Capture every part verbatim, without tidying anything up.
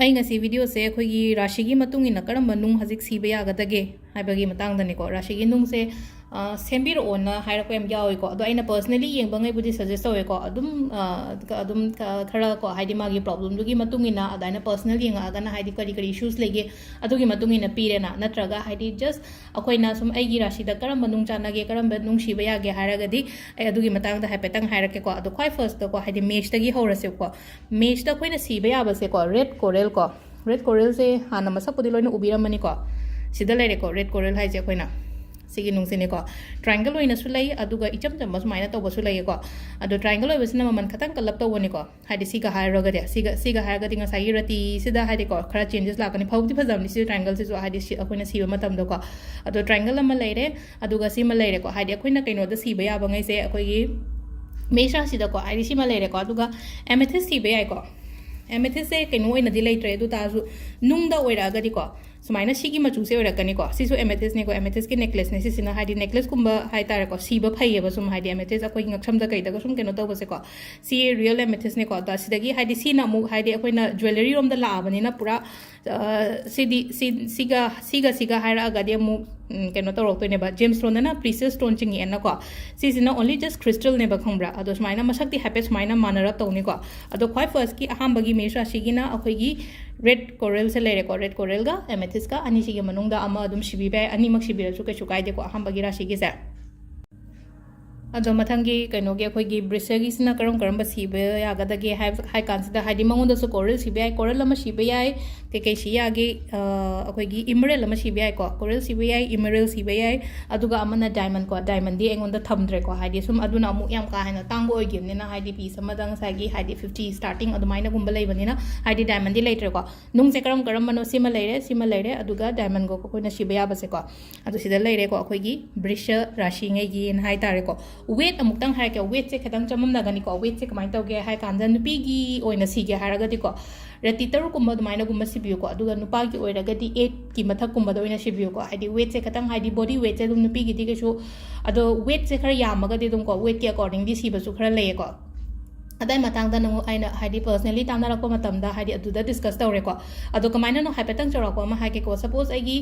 ꯑꯩ ꯉꯁꯤ ꯚꯤꯗꯤꯑꯣꯁꯦ ꯑꯩꯈꯣꯏꯒꯤ ꯔꯥꯁꯤꯒꯤ ꯃꯇꯨꯡ ꯏꯟꯅ ꯀꯔꯝꯕ ꯅꯨꯡ ꯍꯧꯖꯤꯛ ꯁꯤꯕ ꯌꯥꯒꯗꯒꯦ ꯍꯥꯏꯕꯒꯤ ꯃꯇꯥꯡꯗꯅꯤꯀꯣ꯫ ꯔꯥꯁꯤꯒꯤ ꯅꯨꯡꯁꯦ, ꯑ, ꯁꯦꯝꯕꯤꯔꯛꯑꯣꯅ ꯍꯥꯏꯔꯛꯄ ꯌꯥꯝ ꯌꯥꯎꯏꯀꯣ꯫ ꯑꯗꯣ ꯑꯩꯅ personally ꯌꯦꯡꯕꯉꯩꯕꯨꯗꯤ suggest ꯇꯧꯋꯦꯀꯣ꯫ ꯑꯗꯨꯝ, ꯑ, ꯀ-, ꯑꯗꯨꯝ ꯀ-, ꯈꯔ ꯀꯣ, ꯍꯥꯏꯗꯤ ꯃꯥꯒꯤ problemꯗꯨꯒꯤ ꯃꯇꯨꯡ ꯏꯟꯅ ꯑꯗꯨꯃꯥꯏꯅ personal ꯌꯦꯡꯉꯛꯑꯒꯅ, ꯍꯥꯏꯗꯤ ꯀꯔꯤ ꯀꯔꯤ issues ꯂꯩꯒꯦ ꯑꯗꯨꯒꯤ ꯃꯇꯨꯡ ꯏꯟꯅ ꯄꯤꯔꯦꯅ꯫ ꯅꯠꯇ꯭ꯔꯒ ꯍꯥꯏꯗꯤ just ꯑꯩꯈꯣꯏꯅ ꯁꯨꯝ ꯑꯩꯒꯤ ꯔꯥꯁꯤꯗ ꯀꯔꯝꯕ ꯅꯨꯡ ꯆꯥꯟꯅꯒꯦ, ꯀꯔꯝꯕ ꯅꯨꯡ ꯁꯤꯕ ꯌꯥꯒꯦ ꯍꯥꯏꯔꯒꯗꯤ ꯑꯩ ꯑꯗꯨꯒꯤ ꯃꯇꯥꯡꯗ ꯍꯥꯏꯐꯦꯠꯇꯪ ꯍꯥꯏꯔꯛꯀꯦꯀꯣ꯫ ꯑꯗꯣ ꯈ꯭ꯋꯥꯏ firstꯇꯀꯣ, ꯍꯥꯏꯗꯤ meshꯇꯒꯤ ꯍꯧꯔꯁꯦꯕꯀꯣ꯫ Meshꯇ ꯑꯩꯈꯣꯏꯅ ꯁꯤꯕ ꯌꯥꯕꯁꯦꯀꯣ, red coral ꯀꯣ, red coralꯁꯦ ꯍꯥꯟꯅ ꯃꯁꯛꯄꯨꯗꯤ ꯂꯣꯏꯅ ꯎꯕꯤꯔꯝꯃꯅꯤꯀꯣ꯫ ꯁꯤꯗ ꯂꯩꯔꯦꯀꯣ, red coral ꯍꯥꯏꯁꯦ ꯑꯩꯈꯣꯏꯅ ꯁꯤꯒꯤ ꯅꯨꯡꯁꯤꯅꯦꯀꯣ꯫ Triangle ꯑꯣꯏꯅꯁꯨ ꯂꯩ, ꯑꯗꯨꯒ ꯏꯆꯝ ꯆꯝꯕ ꯁꯨꯃꯥꯏꯅ ꯇꯧꯕꯁꯨ ꯂꯩꯌꯦꯀꯣ꯫ ꯑꯗꯣ triangle ꯑꯣꯏꯕꯁꯤꯅ ꯃꯃꯜ ꯈꯇꯪ ꯀꯜꯂꯞ ꯇꯧꯕꯅꯤꯀꯣ꯫ ꯍꯥꯏꯗꯤ ꯁꯤꯒ ꯍꯥꯏꯔꯨꯔꯒꯗꯤ, ꯁꯤꯒ, ꯁꯤꯒ ꯍꯥꯏꯔꯒꯗꯤ ꯉꯁꯥꯏꯒꯤ ꯔꯇꯤꯁꯤꯗ ꯍꯥꯏꯗꯤꯀꯣ, ꯈꯔ changes ꯂꯥꯛꯀꯅꯤ꯫ ꯐꯕꯨꯗꯤ ꯐꯖꯕꯅꯤ ꯁꯤ triangleꯁꯤꯁꯨ, ꯍꯥꯏꯗꯤ ꯁꯤ ꯑꯩꯈꯣꯏꯅ ꯁꯤꯕ ꯃꯇꯝꯗꯀꯣ꯫ ꯑꯗꯣ triangle ꯑꯃ ꯂꯩꯔꯦ, ꯑꯗꯨꯒ ꯁꯤꯃ ꯂꯩꯔꯦꯀꯣ꯫ ꯍꯥꯏꯗꯤ ꯑꯩꯈꯣꯏꯅ ꯀꯩꯅꯣꯗ ꯁꯤꯕ ꯌꯥꯕꯉꯩꯁꯦ, ꯑꯩꯈꯣꯏꯒꯤ ꯃꯦꯁ ꯔꯥꯁꯤꯗꯀꯣ, ꯍꯥꯏꯗꯤ ꯁꯤꯃ ꯂꯩꯔꯦꯀꯣ꯫ ꯑꯗꯨꯒ amethyst ꯁꯤꯕ ꯌꯥꯏꯀꯣ꯫ Amethystꯁꯦ ꯀꯩꯅꯣ ꯑꯣꯏꯅꯗꯤ ꯂꯩꯇ꯭ꯔꯦ, ꯑꯗꯨ ꯇꯥꯔꯁꯨ ꯅꯨꯡꯗ ꯑꯣꯏꯔꯛꯑꯒꯗꯤꯀꯣ, ꯁꯨꯃꯥꯏꯅ ꯁꯤꯒꯤ ꯃꯆꯨꯁꯦ ꯑꯣꯏꯔꯛꯀꯅꯤꯀꯣ꯫ ꯁꯤꯁꯨ amethystꯅꯤꯀꯣ, amethystꯀꯤ necklaceꯅꯦ ꯁꯤꯁꯤꯅ, ꯍꯥꯏꯗꯤ necklaceꯀꯨꯝꯕ ꯍꯥꯏꯇꯥꯔꯦꯀꯣ, ꯁꯤꯕ ꯐꯩꯌꯦꯕ꯫ ꯁꯨꯝ ꯍꯥꯏꯗꯤ amethyst ꯑꯩꯈꯣꯏꯒꯤ ꯉꯛꯁꯝꯗ ꯀꯩꯗꯒ ꯁꯨꯝ ꯀꯩꯅꯣ ꯇꯧꯕꯁꯦꯀꯣ, ꯁꯤ real amethystꯅꯦꯀꯣ꯫ ꯑꯗꯣ ꯁꯤꯗꯒꯤ ꯍꯥꯏꯗꯤ ꯁꯤꯅ ꯑꯃꯨꯛ, ꯍꯥꯏꯗꯤ ꯑꯩꯈꯣꯏꯅ jewellery ꯔꯣꯝꯗ ꯂꯥꯛꯑꯕꯅꯤꯅ ꯄꯨꯔꯥ, ꯑ, ꯁꯤꯗꯤ, ꯁꯤ, ꯁꯤꯒ, ꯁꯤꯒ, ꯁꯤꯒ ꯍꯥꯏꯔꯛꯑꯒꯗꯤ ꯑꯃꯨꯛ, ꯎꯝ, ꯀꯩꯅꯣ ꯇꯧꯔꯛꯇꯣꯏꯅꯦꯕ, gemstoneꯗꯅ precious stone ꯆꯤꯡꯉꯛꯑꯦꯅꯀꯣ꯫ ꯁꯤꯁꯤꯅ only just crystalꯅꯦꯕ, ꯈꯪꯕ꯭ꯔꯥ? ꯑꯗꯣ ꯁꯨꯃꯥꯏꯅ ꯃꯁꯛꯇꯤ ꯍꯥꯏꯐꯦꯠ ꯁꯨꯃꯥꯏꯅ ꯃꯥꯟꯅꯔꯞ ꯇꯧꯅꯤꯀꯣ꯫ ꯑꯗꯣ ꯈ꯭ꯋꯥꯏ firstꯀꯤ ꯑꯍꯥꯟꯕꯒꯤ ꯃꯦꯁ ꯔꯥꯁꯤꯒꯤꯅ ꯑꯩꯈꯣꯏꯒꯤ red coralꯁꯦ ꯂꯩꯔꯦꯀꯣ, red coralꯒ amethystꯀ ꯑꯅꯤꯁꯤꯒꯤ ꯃꯅꯨꯡꯗ ꯑꯃ ꯑꯗꯨꯝ ꯁꯤꯕꯤꯕ ꯌꯥꯏ, ꯑꯅꯤꯃꯛ ꯁꯤꯕꯤꯔꯁꯨ ꯀꯩꯁꯨ ꯀꯥꯏꯗꯦꯀꯣ, ꯑꯍꯥꯟꯕꯒꯤ ꯔꯥꯁꯤꯒꯤꯁꯦ꯫ ꯑꯗꯣ ꯃꯊꯪꯒꯤ ꯀꯩꯅꯣꯒꯤ ꯑꯩꯈꯣꯏꯒꯤ ꯕ꯭ꯔꯤꯁꯒꯤꯁꯤꯅ ꯀꯔꯝ ꯀꯔꯝꯕ ꯁꯤꯕ ꯌꯥꯒꯗꯒꯦ ꯍꯥꯏꯕ, ꯍꯥꯏ ꯀꯥꯟꯁꯤꯗ, ꯍꯥꯏꯗꯤ ꯃꯉꯣꯟꯗꯁꯨ coral ꯁꯤꯕ ꯌꯥꯏ, coral ꯑꯃ ꯁꯤꯕ ꯌꯥꯏ, ꯀꯩꯀꯩ ꯁꯤ ꯌꯥꯒꯦ? ꯑ, ꯑꯩꯈꯣꯏꯒꯤ emerald ꯑꯃ ꯁꯤꯕ ꯌꯥꯏꯀꯣ, coral ꯁꯤꯕ ꯌꯥꯏ, emerald ꯁꯤꯕ ꯌꯥꯏ, ꯑꯗꯨꯒ ꯑꯃꯅ diamond ꯀꯣ, diamondꯗꯤ ꯑꯩꯉꯣꯟꯗ ꯊꯝꯗ꯭ꯔꯦꯀꯣ, ꯍꯥꯏꯗꯤ ꯁꯨꯝ ꯑꯗꯨꯅ ꯑꯃꯨꯛ ꯌꯥꯝ ꯀꯥ ꯍꯦꯟꯅ ꯇꯥꯡꯕ ꯑꯣꯏꯈꯤꯕꯅꯤꯅ, ꯍꯥꯏꯗꯤ piece ꯑꯃꯗ ꯉꯁꯥꯏꯒꯤ ꯍꯥꯏꯗꯤ fifty starting ꯑꯗꯨꯃꯥꯏꯅꯒꯨꯝꯕ ꯂꯩꯕꯅꯤꯅ, ꯍꯥꯏꯗꯤ diamondꯗꯤ ꯂꯩꯇ꯭ꯔꯦꯀꯣ꯫ ꯅꯨꯡꯁꯦ ꯀꯔꯝ ꯀꯔꯝꯕꯅꯣ? ꯁꯤꯃ ꯂꯩꯔꯦ, ꯁꯤꯃ ꯂꯩꯔꯦ, ꯑꯗꯨꯒ diamondꯒ ꯑꯩꯈꯣꯏꯅ ꯁꯤꯕ ꯌꯥꯕꯁꯦꯀꯣ꯫ ꯑꯗꯣ ꯁꯤꯗ ꯂꯩꯔꯦꯀꯣ, ꯑꯩꯈꯣꯏꯒꯤ ꯕ꯭ꯔꯤꯁ ꯔꯥꯁꯤꯉꯩꯒꯤꯅ ꯍꯥꯏꯇꯥꯔꯦꯀꯣ꯫ Weight ꯑꯃꯨꯛꯇꯪ ꯍꯥꯏꯔꯛꯀꯦ, weightꯁꯦ ꯈꯤꯇꯪ ꯆꯃꯝꯅꯒꯅꯤꯀꯣ꯫ Weightꯁꯦ ꯀꯃꯥꯏꯅ ꯇꯧꯒꯦ ꯍꯥꯏ ꯀꯥꯟꯗ, ꯅꯨꯄꯤꯒꯤ ꯑꯣꯏꯅ ꯁꯤꯒꯦ ꯍꯥꯏꯔꯒꯗꯤꯀꯣ, ꯔꯦꯇꯤ ꯇꯔꯨꯛꯀꯨꯝꯕ ꯑꯗꯨꯃꯥꯏꯅꯒꯨꯝꯕ ꯁꯤꯕꯤꯌꯨꯀꯣ꯫ ꯑꯗꯨꯒ ꯅꯨꯄꯥꯒꯤ ꯑꯣꯏꯔꯒꯗꯤ eightꯀꯤ ꯃꯊꯛꯀꯨꯝꯕꯗ ꯑꯣꯏꯅ ꯁꯤꯕꯤꯌꯨꯀꯣ꯫ ꯍꯥꯏꯗꯤ weightꯁꯦ ꯈꯤꯇꯪ, ꯍꯥꯏꯗꯤ body weightꯁꯦ ꯑꯗꯨꯝ ꯅꯨꯄꯤꯒꯤꯗꯤ ꯀꯩꯁꯨ, ꯑꯗꯣ weightꯁꯦ ꯈꯔ ꯌꯥꯝꯃꯒꯗꯤ ꯑꯗꯨꯝꯀꯣ, weightꯀꯤ accordingꯗꯤ ꯁꯤꯕꯁꯨ ꯈꯔ ꯂꯩꯌꯦꯀꯣ꯫ ꯑꯗꯥꯏ ꯃꯇꯥꯡꯗ ꯅꯪ ꯑꯩꯅ ꯍꯥꯏꯗꯤ personally ꯇꯥꯟꯅꯔꯛꯄ ꯃꯇꯝꯗ ꯍꯥꯏꯗꯤ ꯑꯗꯨꯗ discuss ꯇꯧꯔꯦꯀꯣ꯫ ꯑꯗꯣ ꯀꯃꯥꯏꯅꯅꯣ ꯍꯥꯏꯐꯦꯠꯇꯪ ꯆꯥꯎꯔꯥꯛꯄ ꯑꯃ ꯍꯥꯏꯒꯦꯀꯣ꯫ Suppose ꯑꯩꯒꯤ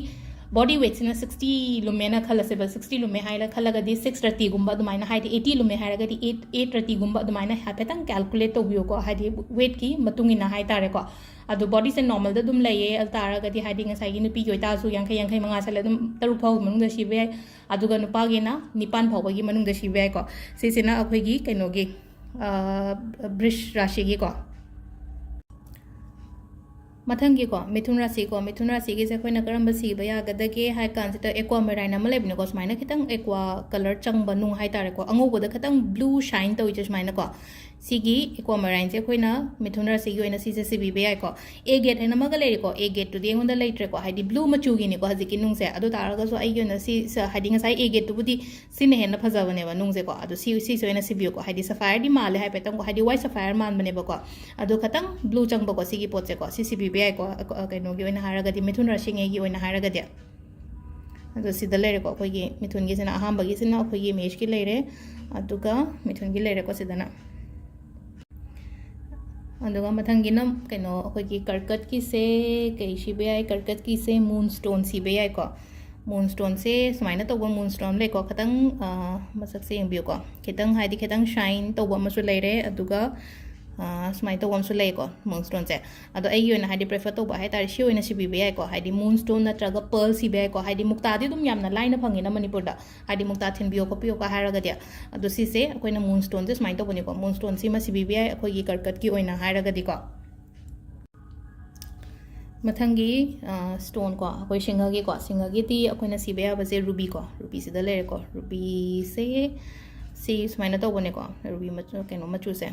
body weightꯁꯤꯅ sixty ꯂꯨꯝꯃꯦꯅ ꯈꯜꯂꯁꯦꯕ, sixty ꯂꯨꯝꯃꯦ ꯍꯥꯏꯅ ꯈꯜꯂꯒꯗꯤ six ꯔꯇꯤꯒꯨꯝꯕ ꯑꯗꯨꯃꯥꯏꯅ, ꯍꯥꯏꯗꯤ eighty ꯂꯨꯝꯃꯦ ꯍꯥꯏꯔꯒꯗꯤ eight, eight ꯔꯇꯤꯒꯨꯝꯕ ꯑꯗꯨꯃꯥꯏꯅ ꯍꯥꯏꯐꯦꯠꯇꯪ calculate ꯇꯧꯕꯤꯌꯨꯀꯣ, ꯍꯥꯏꯗꯤ weightꯀꯤ ꯃꯇꯨꯡ ꯏꯟꯅ ꯍꯥꯏꯇꯥꯔꯦꯀꯣ꯫ ꯑꯗꯣ bodyꯁꯦ normalꯗ ꯑꯗꯨꯝ ꯂꯩꯌꯦ, ꯑꯗꯨ ꯇꯥꯔꯒꯗꯤ ꯍꯥꯏꯗꯤ ꯉꯁꯥꯏꯒꯤ ꯅꯨꯄꯤꯒꯤ ꯑꯣꯏꯇꯥꯔꯁꯨ ꯌꯥꯡꯈꯩ, ꯌꯥꯡꯈꯩ ꯃꯉꯥ ꯁꯜꯂꯦ, ꯑꯗꯨꯝ ꯇꯔꯨꯛ ꯐꯥꯎꯒꯤ ꯃꯅꯨꯡꯗ ꯁꯤꯕ ꯌꯥꯏ꯫ ꯑꯗꯨꯒ ꯅꯨꯄꯥꯒꯤꯅ ꯅꯤꯄꯥꯟ ꯐꯥꯎꯕꯒꯤ ꯃꯅꯨꯡꯗ ꯁꯤꯕ ꯌꯥꯏꯀꯣ꯫ ꯁꯤꯁꯤꯅ ꯑꯩꯈꯣꯏꯒꯤ ꯀꯩꯅꯣꯒꯤ, ꯑ, ꯕ꯭ꯔꯤꯁ ꯔꯥꯁꯤꯒꯤꯀꯣ꯫ ꯃꯊꯪꯒꯤꯀꯣ, ꯃꯤꯊꯨꯟ ꯔꯥꯁꯤꯀꯣ꯫ ꯃꯤꯊꯨꯟ ꯔꯥꯁꯤꯒꯤꯁꯦ ꯑꯩꯈꯣꯏꯅ ꯀꯔꯝꯕ ꯁꯤꯕ ꯌꯥꯒꯗꯒꯦ ꯍꯥꯏ ꯀꯥꯟꯁꯤꯗ, aquamarine ꯑꯃ ꯂꯩꯕꯅꯦꯀꯣ, ꯁꯨꯃꯥꯏꯅ ꯈꯤꯇꯪ aqua colour ꯆꯪꯕ ꯅꯨꯡ ꯍꯥꯏꯇꯥꯔꯦꯀꯣ, ꯑꯉꯧꯕꯗ ꯈꯤꯇꯪ blue shine ꯇꯧꯔꯤꯁꯦ ꯁꯨꯃꯥꯏꯅꯀꯣ꯫ ꯁꯤꯒꯤ aquamarineꯁꯦ ꯑꯩꯈꯣꯏꯅ ꯃꯤꯊꯨꯟ ꯔꯥꯁꯤꯒꯤ ꯑꯣꯏꯅ ꯁꯤꯁꯦ ꯁꯤꯕꯤꯕ ꯌꯥꯏꯀꯣ꯫ Agate ꯍꯥꯏꯅ ꯑꯃꯒ ꯂꯩꯔꯦꯀꯣ, agateꯇꯨꯗꯤ ꯑꯩꯉꯣꯟꯗ ꯂꯩꯇ꯭ꯔꯦꯀꯣ, ꯍꯥꯏꯗꯤ blue ꯃꯆꯨꯒꯤꯅꯤꯀꯣ ꯍꯧꯖꯤꯛꯀꯤ ꯅꯨꯡꯁꯦ꯫ ꯑꯗꯨ ꯇꯥꯔꯒꯁꯨ ꯑꯩꯒꯤ ꯑꯣꯏꯅ ꯁꯤ, ꯁ-, ꯍꯥꯏꯗꯤ ꯉꯁꯥꯏ agateꯇꯨꯕꯨꯗꯤ ꯁꯤꯅ ꯍꯦꯟꯅ ꯐꯖꯕꯅꯦꯕ ꯅꯨꯡꯁꯦꯀꯣ꯫ ꯑꯗꯣ ꯁꯤ, ꯁꯤꯁꯦ ꯑꯣꯏꯅ ꯁꯤꯕꯤꯌꯨꯀꯣ, ꯍꯥꯏꯗꯤ sapphireꯗꯤ ꯃꯥꯜꯂꯦ ꯍꯥꯏꯐꯦꯠꯇꯪꯀꯣ, ꯍꯥꯏꯗꯤ white sapphire ꯃꯥꯟꯕꯅꯦꯕꯀꯣ꯫ ꯑꯗꯣ ꯈꯇꯪ blue ꯆꯪꯕꯀꯣ ꯁꯤꯒꯤ ꯄꯣꯠꯁꯦꯀꯣ, ꯁꯤ ꯁꯤꯕꯤꯕ ꯌꯥꯏꯀꯣ, ꯑ, ꯀꯩꯅꯣꯒꯤ ꯑꯣꯏꯅ ꯍꯥꯏꯔꯒꯗꯤ, ꯃꯤꯊꯨꯟ ꯔꯥꯁꯤꯉꯩꯒꯤ ꯑꯣꯏꯅ ꯍꯥꯏꯔꯒꯗꯤ꯫ ꯑꯗꯣ ꯁꯤꯗ ꯂꯩꯔꯦꯀꯣ, ꯑꯩꯈꯣꯏꯒꯤ ꯃꯤꯊꯨꯟꯒꯤꯁꯤꯅ, ꯑꯍꯥꯟꯕꯒꯤꯁꯤꯅ ꯑꯩꯈꯣꯏꯒꯤ ꯃꯦꯁꯀꯤ ꯂꯩꯔꯦ, ꯑꯗꯨꯒ ꯃꯤꯊꯨꯟꯒꯤ ꯂꯩꯔꯦꯀꯣ ꯁꯤꯗꯅ꯫ ꯑꯗꯨꯒ ꯃꯊꯪꯒꯤꯅ ꯀꯩꯅꯣ, ꯑꯩꯈꯣꯏꯒꯤ ꯀꯔꯀꯠꯀꯤꯁꯦ ꯀꯩ ꯁꯤꯕ ꯌꯥꯏ? ꯀꯔꯀꯠꯀꯤꯁꯦ moonstone ꯁꯤꯕ ꯌꯥꯏꯀꯣ꯫ Moonstoneꯁꯦ ꯁꯨꯃꯥꯏꯅ ꯇꯧꯕ moonstone ꯂꯩꯀꯣ, ꯈꯤꯇꯪ, ꯑ, ꯃꯁꯛꯁꯦ ꯌꯦꯡꯕꯤꯌꯨꯀꯣ, ꯈꯤꯇꯪ ꯍꯥꯏꯗꯤ ꯈꯤꯇꯪ shine ꯇꯧꯕ ꯑꯃꯁꯨ ꯂꯩꯔꯦ, ꯑꯗꯨꯒ, ꯑ, ꯁꯨꯃꯥꯏꯅ ꯇꯧꯕ ꯑꯃꯁꯨ ꯂꯩꯀꯣ moonstoneꯁꯦ꯫ ꯑꯗꯣ ꯑꯩꯒꯤ ꯑꯣꯏꯅ ꯍꯥꯏꯗꯤ prefer ꯇꯧꯕ ꯍꯥꯏꯇꯥꯔꯦ, ꯁꯤ ꯑꯣꯏꯅ ꯁꯤꯕꯤꯕ ꯌꯥꯏꯀꯣ, ꯍꯥꯏꯗꯤ moonstone ꯅꯠꯇ꯭ꯔꯒ pearl ꯁꯤꯕ ꯌꯥꯏꯀꯣ, ꯍꯥꯏꯗꯤ ꯃꯨꯛꯇꯥꯗꯤ ꯑꯗꯨꯝ ꯌꯥꯝꯅ ꯂꯥꯏꯅ ꯐꯪꯉꯤꯅ ꯃꯅꯤꯄꯨꯔꯗ, ꯍꯥꯏꯗꯤ ꯃꯨꯛꯇꯥ ꯊꯤꯟꯕꯤꯌꯣ ꯈꯣꯠꯄꯤꯌꯣꯀ ꯍꯥꯏꯔꯒꯗꯤ꯫ ꯑꯗꯣ ꯁꯤꯁꯦ ꯑꯩꯈꯣꯏꯅ moonstoneꯁꯦ ꯁꯨꯃꯥꯏꯅ ꯇꯧꯕꯅꯤꯀꯣ, moonstoneꯁꯤꯃ ꯁꯤꯕꯤꯕ ꯌꯥꯏ ꯑꯩꯈꯣꯏꯒꯤ ꯀꯔꯀꯠꯀꯤ ꯑꯣꯏꯅ ꯍꯥꯏꯔꯒꯗꯤꯀꯣ꯫ ꯃꯊꯪꯒꯤ, ꯑ, stone ꯀꯣ, ꯑꯩꯈꯣꯏ ꯁꯤꯡꯍꯒꯤꯀꯣ, ꯁꯤꯡꯍꯒꯤꯗꯤ ꯑꯩꯈꯣꯏꯅ ꯁꯤꯕ ꯌꯥꯕꯁꯦ rubyꯀꯣ, rubyꯁꯤꯗ ꯂꯩꯔꯦꯀꯣ꯫ Rubyꯁꯦ ꯁꯤ ꯁꯨꯃꯥꯏꯅ ꯇꯧꯕꯅꯦꯀꯣ, ruby ꯃꯆꯨ, ꯀꯩꯅꯣ ꯃꯆꯨꯁꯦ꯫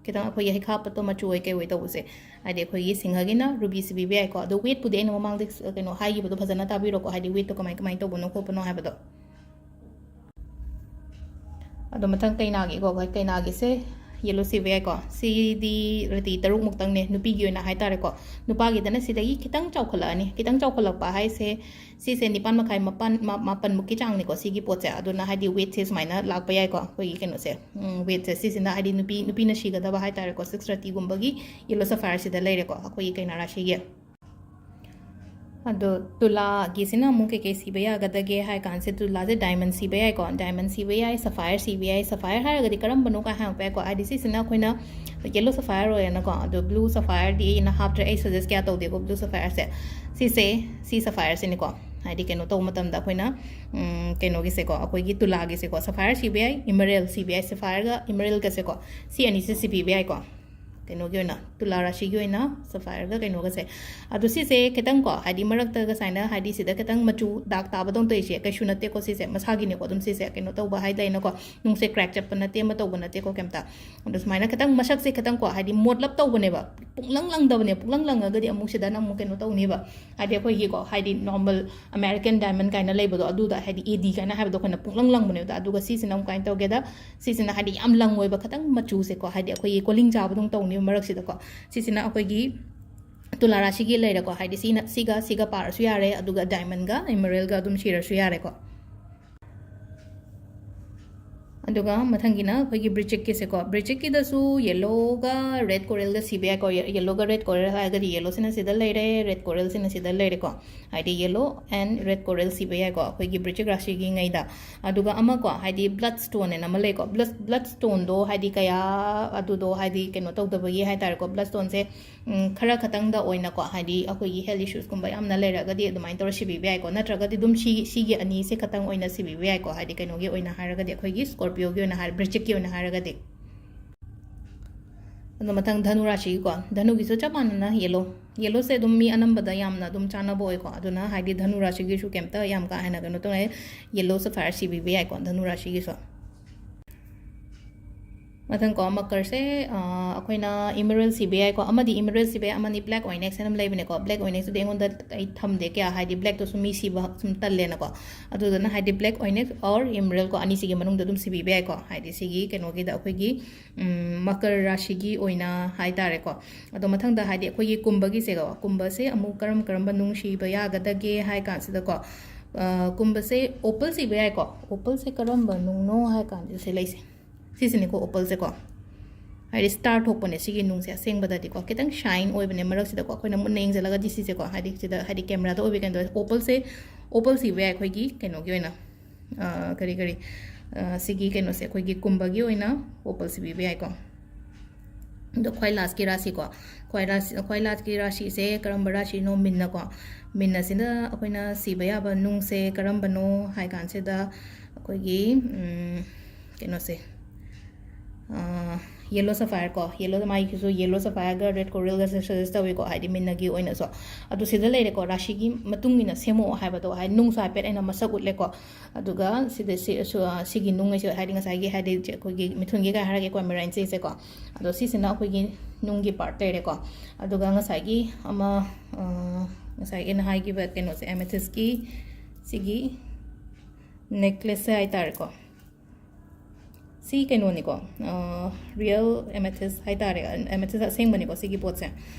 ꯈꯤꯇꯪ ꯑꯩꯈꯣꯏꯒꯤ ꯍꯩꯈꯥ ꯄꯠꯄ ꯃꯆꯨ ꯑꯣꯏ ꯀꯩ ꯑꯣꯏ ꯇꯧꯕꯁꯦ, ꯍꯥꯏꯗꯤ ꯑꯩꯈꯣꯏꯒꯤ ꯁꯤꯡꯍꯒꯤꯅ ruby ꯁꯤꯕꯤꯕ ꯌꯥꯏꯀꯣ꯫ ꯑꯗꯣ weightꯄꯨꯗꯤ ꯑꯩꯅ ꯃꯃꯥꯡꯗ, ꯀꯩꯅꯣ, ꯍꯥꯏꯈꯤꯕꯗꯣ ꯐꯖꯅ ꯇꯥꯕꯤꯔꯣꯀꯣ, ꯍꯥꯏꯗꯤ weightꯇꯣ ꯀꯃꯥꯏ, ꯀꯃꯥꯏꯅ ꯇꯧꯕꯅꯣ ꯈꯣꯠꯄꯅꯣ ꯍꯥꯏꯕꯗꯣ꯫ ꯑꯗꯣ ꯃꯊꯪ ꯀꯩꯅꯥꯒꯤꯀꯣ, ꯑꯩꯈꯣꯏ ꯀꯩꯅꯥꯒꯤꯁꯦ ꯌꯦꯜꯂꯣ ꯁꯤꯕ ꯌꯥꯏꯀꯣ꯫ ꯁꯤꯗꯤ ꯔꯥꯇꯤ ꯇꯔꯨꯛꯃꯨꯛꯇꯪꯅꯦ, ꯅꯨꯄꯤꯒꯤ ꯑꯣꯏꯅ ꯍꯥꯏꯇꯥꯔꯦꯀꯣ꯫ ꯅꯨꯄꯥꯒꯤꯗꯅ ꯁꯤꯗꯒꯤ ꯈꯤꯇꯪ ꯆꯥꯎꯈꯠꯂꯛꯑꯅꯤ꯫ ꯈꯤꯇꯪ ꯆꯥꯎꯈꯠꯂꯛꯄ ꯍꯥꯏꯁꯦ, ꯁꯤꯁꯦ ꯅꯤꯄꯥꯟ ꯃꯈꯥꯏ, ꯃꯥꯄꯟ, ꯃꯥ-, ꯃꯥꯄꯟꯃꯨꯛꯀꯤ ꯆꯥꯡꯅꯤꯀꯣ ꯁꯤꯒꯤ ꯄꯣꯠꯁꯦ꯫ ꯑꯗꯨꯅ ꯍꯥꯏꯗꯤ ꯋꯦꯠꯁꯦ ꯁꯨꯃꯥꯏꯅ ꯂꯥꯛꯄ ꯌꯥꯏꯀꯣ, ꯑꯩꯈꯣꯏꯒꯤ ꯀꯩꯅꯣꯁꯦ, ꯎꯝ, ꯋꯦꯠꯁꯦ꯫ ꯁꯤꯁꯤꯅ ꯍꯥꯏꯗꯤ ꯅꯨꯄꯤ, ꯅꯨꯄꯤꯅ ꯁꯤꯒꯗꯕ ꯍꯥꯏꯇꯥꯔꯦꯀꯣ, ꯁꯤꯛꯁ ꯊꯥꯔꯇꯤꯒꯨꯝꯕꯒꯤ ꯌꯦꯜꯂꯣ ꯁꯐꯥꯌꯔꯁꯤꯗ ꯂꯩꯔꯦꯀꯣ, ꯑꯩꯈꯣꯏꯒꯤ ꯀꯩꯅꯣ ꯔꯥꯁꯤꯒꯤ꯫ ꯑꯗꯣ ꯇꯨꯂꯥꯒꯤꯁꯤꯅ ꯑꯃꯨꯛ ꯀꯩꯀꯩ ꯁꯤꯕ ꯌꯥꯒꯗꯒꯦ ꯍꯥꯏ ꯀꯥꯟꯁꯦ, ꯇꯨꯂꯥꯁꯦ ꯗꯥꯏꯃꯟ ꯁꯤꯕ ꯌꯥꯏꯀꯣ, ꯗꯥꯏꯃꯟ ꯁꯤꯕ ꯌꯥꯏ, ꯁꯐꯥꯌꯔ ꯁꯤꯕ ꯌꯥꯏ꯫ ꯁꯐꯥꯌꯔ ꯍꯥꯏꯔꯒꯗꯤ ꯀꯔꯝꯕꯅꯣ ꯀꯥꯏ ꯍꯪꯉꯛꯄ ꯌꯥꯏꯀꯣ꯫ ꯍꯥꯏꯗꯤ ꯁꯤꯁꯤꯅ ꯑꯩꯈꯣꯏꯅ ꯌꯦꯜꯂꯣ ꯁꯐꯥꯌꯔ ꯑꯣꯏꯔꯦꯅꯀꯣ, ꯑꯗꯣ ꯕ꯭ꯂꯨ ꯁꯐꯥꯌꯔꯗꯤ ꯑꯩꯅ ꯍꯥꯞꯇ꯭ꯔꯦ, ꯑꯩ ꯁꯖꯦꯁ ꯀꯌꯥ ꯇꯧꯗꯦꯀꯣ ꯕ꯭ꯂꯨ ꯁꯐꯥꯌꯔꯁꯦ꯫ ꯁꯤꯁꯦ, ꯁꯤ ꯁꯐꯥꯌꯔꯁꯤꯅꯤꯀꯣ꯫ ꯍꯥꯏꯗꯤ ꯀꯩꯅꯣ ꯇꯧꯕ ꯃꯇꯝꯗ ꯑꯩꯈꯣꯏꯅ, ꯎꯝ, ꯀꯩꯅꯣꯒꯤꯁꯦꯀꯣ, ꯑꯩꯈꯣꯏꯒꯤ ꯇꯨꯂꯥꯒꯤꯁꯦꯀꯣ, ꯁꯐꯥꯌꯔ ꯁꯤꯕ ꯌꯥꯏ, ꯏꯃꯔꯦꯜ ꯁꯤꯕ ꯌꯥꯏ, ꯁꯐꯥꯌꯔꯒ ꯏꯃꯔꯦꯜꯒꯁꯦꯀꯣ, ꯁꯤ ꯑꯅꯤꯁꯦ ꯁꯤꯕꯤꯕ ꯌꯥꯏꯀꯣ꯫ ꯀꯩꯅꯣꯒꯤ ꯑꯣꯏꯅ, ꯇꯨꯂꯥ ꯔꯥꯁꯤꯒꯤ ꯑꯣꯏꯅ ꯁꯐꯥꯌꯔꯒ ꯀꯩꯅꯣꯒꯁꯦ꯫ ꯑꯗꯣ ꯁꯤꯁꯦ ꯈꯤꯇꯪ ꯀꯣ, ꯍꯥꯏꯗꯤ ꯃꯔꯛꯇꯒ ꯁꯨꯃꯥꯏꯅ, ꯍꯥꯏꯗꯤ ꯁꯤꯗ ꯈꯤꯇꯪ ꯃꯆꯨ ꯗꯥꯛ ꯇꯥꯕꯗꯧꯅ ꯇꯧꯔꯤꯁꯦ ꯀꯩꯁꯨ ꯅꯠꯇꯦꯀꯣ, ꯁꯤꯁꯦ ꯃꯁꯥꯒꯤꯅꯤꯀꯣ꯫ ꯑꯗꯨꯝ ꯁꯤꯁꯦ ꯀꯩꯅꯣ ꯇꯧꯕ ꯍꯥꯏꯗꯤ ꯂꯩꯅꯀꯣ, ꯅꯨꯡꯁꯦ ꯀ꯭ꯔꯦꯛ ꯆꯠꯄ ꯅꯠꯇꯦ, ꯑꯃ ꯇꯧꯕ ꯅꯠꯇꯦꯀꯣ ꯀꯩꯝꯇ꯫ ꯑꯗꯣ ꯁꯨꯃꯥꯏꯅ ꯈꯤꯇꯪ ꯃꯁꯛꯁꯦ ꯈꯤꯇꯪ ꯀꯣ, ꯍꯥꯏꯗꯤ ꯃꯣꯠꯂꯞ ꯇꯧꯕꯅꯦꯕ, ꯄꯨꯡꯂꯪ ꯂꯪꯗꯕꯅꯦ꯫ ꯄꯨꯡꯂꯪ ꯂꯪꯉꯒꯗꯤ ꯑꯃꯨꯛ ꯁꯤꯗꯅ ꯑꯃꯨꯛ ꯀꯩꯅꯣ ꯇꯧꯅꯦꯕ, ꯍꯥꯏꯗꯤ ꯑꯩꯈꯣꯏꯒꯤꯀꯣ, ꯍꯥꯏꯗꯤ ꯅꯣꯔꯃꯦꯜ ꯑꯃꯦꯔꯤꯀꯦꯟ ꯗꯥꯏꯃꯟ ꯀꯥꯏꯅ ꯂꯩꯕꯗꯣ, ꯑꯗꯨꯗ ꯍꯥꯏꯗꯤ ꯑꯦ ꯗꯤ ꯀꯥꯏꯅ ꯍꯥꯏꯕꯗꯣ ꯑꯩꯈꯣꯏꯅ ꯄꯨꯡꯂꯪ ꯂꯪꯕꯅꯦꯕ꯫ ꯑꯗꯨꯒ ꯁꯤꯁꯤꯅ ꯑꯃꯨꯛ ꯀꯃꯥꯏꯅ ꯇꯧꯒꯦꯗ, ꯁꯤꯁꯤꯅ ꯍꯥꯏꯗꯤ ꯌꯥꯝ ꯂꯪ ꯑꯣꯏꯕ, ꯈꯤꯇꯪ ꯃꯆꯨꯁꯦꯀꯣ, ꯍꯥꯏꯗꯤ ꯑꯩꯈꯣꯏꯒꯤ ꯀꯣꯂꯤꯡ ꯆꯥꯕꯗꯧꯅ ꯇꯧꯅꯦꯕ ꯃꯔꯛꯁꯤꯗꯀꯣ꯫ ꯁꯤꯁꯤꯅ ꯑꯩꯈꯣꯏꯒꯤ ꯇꯨꯂꯥ ꯔꯥꯁꯤꯒꯤ ꯂꯩꯔꯦꯀꯣ, ꯍꯥꯏꯗꯤ ꯁꯤꯅ, ꯁꯤꯒ, ꯁꯤꯒ ꯄꯥꯔꯁꯨ ꯌꯥꯔꯦ, ꯑꯗꯨꯒ ꯗꯥꯏꯃꯟꯒ ꯏꯃꯔꯦꯜꯒ ꯑꯗꯨꯝ ꯁꯤꯔꯁꯨ ꯌꯥꯔꯦꯀꯣ꯫ ꯑꯗꯨꯒ ꯃꯊꯪꯒꯤꯅ ꯑꯩꯈꯣꯏꯒꯤ ꯕ꯭ꯔꯤꯆꯤꯛꯀꯤꯁꯦꯀꯣ꯫ ꯕ꯭ꯔꯤꯆꯤꯛꯀꯤꯗꯁꯨ ꯌꯦꯜꯂꯣꯒ ꯔꯦꯗ ꯀꯣꯔꯦꯜꯒ ꯁꯤꯕ ꯌꯥꯏꯀꯣ꯫ ꯌꯦ-, ꯌꯦꯜꯂꯣꯒ ꯔꯦꯗ ꯀꯣꯔꯦꯜ ꯍꯥꯏꯔꯒꯗꯤ ꯌꯦꯜꯂꯣꯁꯤꯅ ꯁꯤꯗ ꯂꯩꯔꯦ, ꯔꯦꯗ ꯀꯣꯔꯦꯜꯁꯤꯅ ꯁꯤꯗ ꯂꯩꯔꯦꯀꯣ꯫ ꯍꯥꯏꯗꯤ ꯌꯦꯜꯂꯣ ꯑꯦꯟ ꯔꯦꯗ ꯀꯣꯔꯦꯜ ꯁꯤꯕ ꯌꯥꯏꯀꯣ, ꯑꯩꯈꯣꯏꯒꯤ ꯕ꯭ꯔꯤꯆꯤꯛ ꯔꯥꯁꯤꯒꯤ ꯉꯩꯗ꯫ ꯑꯗꯨꯒ ꯑꯃꯀꯣ, ꯍꯥꯏꯗꯤ ꯕ꯭ꯂꯠ ꯁ꯭ꯇꯣꯟ ꯑꯅ ꯑꯃ ꯂꯩꯀꯣ꯫ ꯕ꯭ꯂꯠ, ꯕ꯭ꯂꯠ ꯁ꯭ꯇꯣꯟꯗꯣ ꯍꯥꯏꯗꯤ ꯀꯌꯥ ꯑꯗꯨꯗꯣ ꯍꯥꯏꯗꯤ ꯀꯩꯅꯣ ꯇꯧꯗꯕꯒꯤ ꯍꯥꯏꯇꯥꯔꯦꯀꯣ꯫ ꯕ꯭ꯂꯠ ꯁ꯭ꯇꯣꯟꯁꯦ ꯎꯝ, ꯈꯔ ꯈꯛꯇꯪꯗ ꯑꯣꯏꯅꯀꯣ, ꯍꯥꯏꯗꯤ ꯑꯩꯈꯣꯏꯒꯤ ꯍꯦꯜꯊ ꯏꯁꯨꯁꯀꯨꯝꯕ ꯌꯥꯝꯅ ꯂꯩꯔꯒꯗꯤ ꯑꯗꯨꯃꯥꯏꯅ ꯇꯧꯔ ꯁꯤꯕꯤꯕ ꯌꯥꯏꯀꯣ꯫ ꯅꯠꯇ꯭ꯔꯒꯗꯤ ꯑꯗꯨꯝ ꯁꯤ, ꯁꯤꯒꯤ ꯑꯅꯤꯁꯦ ꯈꯛꯇꯪ ꯑꯣꯏꯅ ꯁꯤꯕꯤꯕ ꯌꯥꯏꯀꯣ, ꯍꯥꯏꯗꯤ ꯀꯩꯅꯣꯒꯤ ꯑꯣꯏꯅ ꯍꯥꯏꯔꯒꯗꯤ, ꯑꯩꯈꯣꯏꯒꯤ ꯁ꯭ꯀꯣꯔꯄꯤꯌꯣꯒꯤ ꯑꯣꯏꯅ ꯍꯥꯏꯔ-, ꯕ꯭ꯔꯤꯆꯤꯛꯀꯤ ꯑꯣꯏꯅ ꯍꯥꯏꯔꯒꯗꯤ꯫ ꯑꯗꯣ ꯃꯊꯪ ꯙꯅꯨ ꯔꯥꯁꯤꯒꯤꯀꯣ, ꯙꯅꯨꯒꯤꯁꯨ ꯆꯞ ꯃꯥꯟꯅꯅ ꯌꯦꯜꯂꯣ꯫ ꯌꯦꯜꯂꯣꯁꯦ ꯑꯗꯨꯝ ꯃꯤ ꯑꯅꯝꯕꯗ ꯌꯥꯝꯅ ꯑꯗꯨꯝ ꯆꯥꯟꯅꯕ ꯑꯣꯏꯀꯣ꯫ ꯑꯗꯨꯅ ꯍꯥꯏꯗꯤ ꯙꯅꯨ ꯔꯥꯁꯤꯒꯤꯁꯨ ꯀꯩꯝꯇ ꯌꯥꯝ ꯀꯥ ꯍꯦꯟꯅ ꯀꯩꯅꯣ ꯇꯧꯅ, ꯌꯦꯜꯂꯣ ꯁꯐꯥꯌꯔ ꯁꯤꯕꯤꯕ ꯌꯥꯏꯀꯣ ꯙꯅꯨ ꯔꯥꯁꯤꯒꯤꯁꯨ꯫ ꯃꯊꯪ ꯀꯣ, ꯃꯀꯔꯁꯦ, ꯑ, ꯑꯩꯈꯣꯏꯅ emerald ꯁꯤꯕ ꯌꯥꯏꯀꯣ, ꯑꯃꯗꯤ emerald ꯁꯤꯕ ꯌꯥꯏ, ꯑꯃꯅꯤ black onyx ꯍꯥꯏꯅ ꯑꯃ ꯂꯩꯕꯅꯦꯀꯣ꯫ Black onyx ꯇꯨꯗꯤ ꯑꯩꯉꯣꯟꯗ ꯑꯩ ꯊꯝꯗꯦ ꯀꯌꯥ, ꯍꯥꯏꯗꯤ black ꯇꯨꯁꯨ ꯃꯤ ꯁꯤꯕ ꯁꯨꯝ ꯇꯜꯂꯦꯅꯀꯣ꯫ ꯑꯗꯨꯗꯨꯅ ꯍꯥꯏꯗꯤ black onyx or emerald ꯀꯣ, ꯑꯅꯤꯁꯤꯒꯤ ꯃꯅꯨꯡꯗ ꯑꯗꯨꯝ ꯁꯤꯕꯤꯕ ꯌꯥꯏꯀꯣ, ꯍꯥꯏꯗꯤ ꯁꯤꯒꯤ ꯀꯩꯅꯣꯒꯤꯗ ꯑꯩꯈꯣꯏꯒꯤ, ꯎꯝ, ꯃꯀꯔ ꯔꯥꯁꯤꯒꯤ ꯑꯣꯏꯅ ꯍꯥꯏꯇꯥꯔꯦꯀꯣ꯫ ꯑꯗꯣ ꯃꯊꯪꯗ ꯍꯥꯏꯗꯤ ꯑꯩꯈꯣꯏꯒꯤ ꯀꯨꯝꯕꯒꯤꯁꯦꯀꯣ, ꯀꯨꯝꯕꯁꯦ ꯑꯃꯨꯛ ꯀꯔꯝ ꯀꯔꯝꯕ ꯅꯨꯡ ꯁꯤꯕ ꯌꯥꯒꯗꯒꯦ ꯍꯥꯏ ꯀꯥꯟꯁꯤꯗꯀꯣ, ꯑ, ꯀꯨꯝꯕꯁꯦ opal ꯁꯤꯕ ꯌꯥꯏꯀꯣ꯫ Opal ꯁꯦ ꯀꯔꯝꯕ ꯅꯨꯡꯅꯣ ꯍꯥꯏ ꯀꯥꯟꯁꯤꯗ ꯁꯤ ꯂꯩꯁꯦ, ꯁꯤꯁꯤꯅꯤꯀꯣ opal ꯁꯦꯀꯣ꯫ ꯍꯥꯏꯗꯤ star ꯊꯣꯛꯄꯅꯦ ꯁꯤꯒꯤ ꯅꯨꯡꯁꯦ ꯑꯁꯦꯡꯕꯗꯗꯤꯀꯣ, ꯈꯤꯇꯪ shine ꯑꯣꯏꯕꯅꯦ ꯃꯔꯛꯁꯤꯗꯀꯣ꯫ ꯑꯩꯈꯣꯏꯅ ꯃꯨꯟꯅ ꯌꯦꯡꯁꯤꯜꯂꯒꯗꯤ ꯁꯤꯁꯦꯀꯣ, ꯍꯥꯏꯗꯤ ꯁꯤꯗ, ꯍꯥꯏꯗꯤ camera ꯗ ꯑꯣꯏꯕ ꯀꯩꯅꯣ opal ꯁꯦ, opal ꯁꯤꯕ ꯌꯥꯏ ꯑꯩꯈꯣꯏꯒꯤ ꯀꯩꯅꯣꯒꯤ ꯑꯣꯏꯅ, ꯑ, ꯀꯔꯤ ꯀꯔꯤ, ꯑ, ꯁꯤꯒꯤ ꯀꯩꯅꯣꯁꯦ ꯑꯩꯈꯣꯏꯒꯤ ꯀꯨꯝꯕꯒꯤ ꯑꯣꯏꯅ opal ꯁꯤꯕꯤꯕ ꯌꯥꯏꯀꯣ꯫ ꯑꯗꯣ ꯈ꯭ꯋꯥꯏ last ꯀꯤ ꯔꯥꯁꯤꯀꯣ, ꯈ꯭ꯋꯥꯏ ꯂꯥꯁ-, ꯈ꯭ꯋꯥꯏ last ꯀꯤ ꯔꯥꯁꯤꯁꯦ ꯀꯔꯝꯕ ꯔꯥꯁꯤꯅꯣ? ꯃꯤꯟꯅꯀꯣ꯫ ꯃꯤꯟ ꯑꯁꯤꯗ ꯑꯩꯈꯣꯏꯅ ꯁꯤꯕ ꯌꯥꯕ ꯅꯨꯡꯁꯦ ꯀꯔꯝꯕꯅꯣ ꯍꯥꯏ ꯀꯥꯟꯁꯤꯗ ꯑꯩꯈꯣꯏꯒꯤ, ꯎꯝ, ꯀꯩꯅꯣꯁꯦ, ꯑ, yellow sapphire ꯀꯣ, yellow, ꯃꯥꯒꯤꯁꯨ yellow sapphire ꯒ red coral ꯒꯁꯦ suggest ꯇꯧꯋꯤꯀꯣ, ꯍꯥꯏꯗꯤ ꯃꯤꯟꯅꯒꯤ ꯑꯣꯏꯅꯁꯨ꯫ ꯑꯗꯨ ꯁꯤꯗ ꯂꯩꯔꯦꯀꯣ, ꯔꯥꯁꯤꯒꯤ ꯃꯇꯨꯡ ꯏꯟꯅ ꯁꯦꯝꯃꯛꯑꯣ ꯍꯥꯏꯕꯗꯣ, ꯍꯥꯏꯗꯤ ꯅꯨꯡꯁꯨ ꯍꯥꯏꯐꯦꯠ ꯑꯩꯅ ꯃꯁꯛ ꯎꯠꯂꯦꯀꯣ꯫ ꯑꯗꯨꯒ ꯁꯤꯗ ꯁꯤ-, ꯁꯨ-, ꯑ, ꯁꯤꯒꯤ ꯅꯨꯡ ꯑꯁꯤ, ꯍꯥꯏꯗꯤ ꯉꯁꯥꯏꯒꯤ, ꯍꯥꯏꯗꯤ ꯆꯦ-, ꯑꯩꯈꯣꯏꯒꯤ ꯃꯤꯊꯨꯟꯒꯤ ꯀꯥꯏ ꯍꯥꯏꯔꯒꯦꯀꯣ, marine ꯁꯤꯁꯦꯀꯣ꯫ ꯑꯗꯣ ꯁꯤꯁꯤꯅ ꯑꯩꯈꯣꯏꯒꯤ ꯅꯨꯡꯒꯤ part ꯂꯩꯔꯦꯀꯣ꯫ ꯑꯗꯨꯒ ꯉꯁꯥꯏꯒꯤ ꯑꯃ, ꯑ, ꯉꯁꯥꯏ ꯑꯩꯅ ꯍꯥꯏꯈꯤꯕ ꯀꯩꯅꯣꯁꯦ, amethyst ꯀꯤ ꯁꯤꯒꯤ necklace ꯁꯦ ꯍꯥꯏꯇꯥꯔꯦꯀꯣ꯫ ꯁꯤ ꯀꯩꯅꯣꯅꯤꯀꯣ, ꯑ, real amethyst ꯍꯥꯏꯇꯥꯔꯦ, amethyst ꯑꯁꯦꯡꯕꯅꯤꯀꯣ ꯁꯤꯒꯤ ꯄꯣꯠꯁꯦ꯫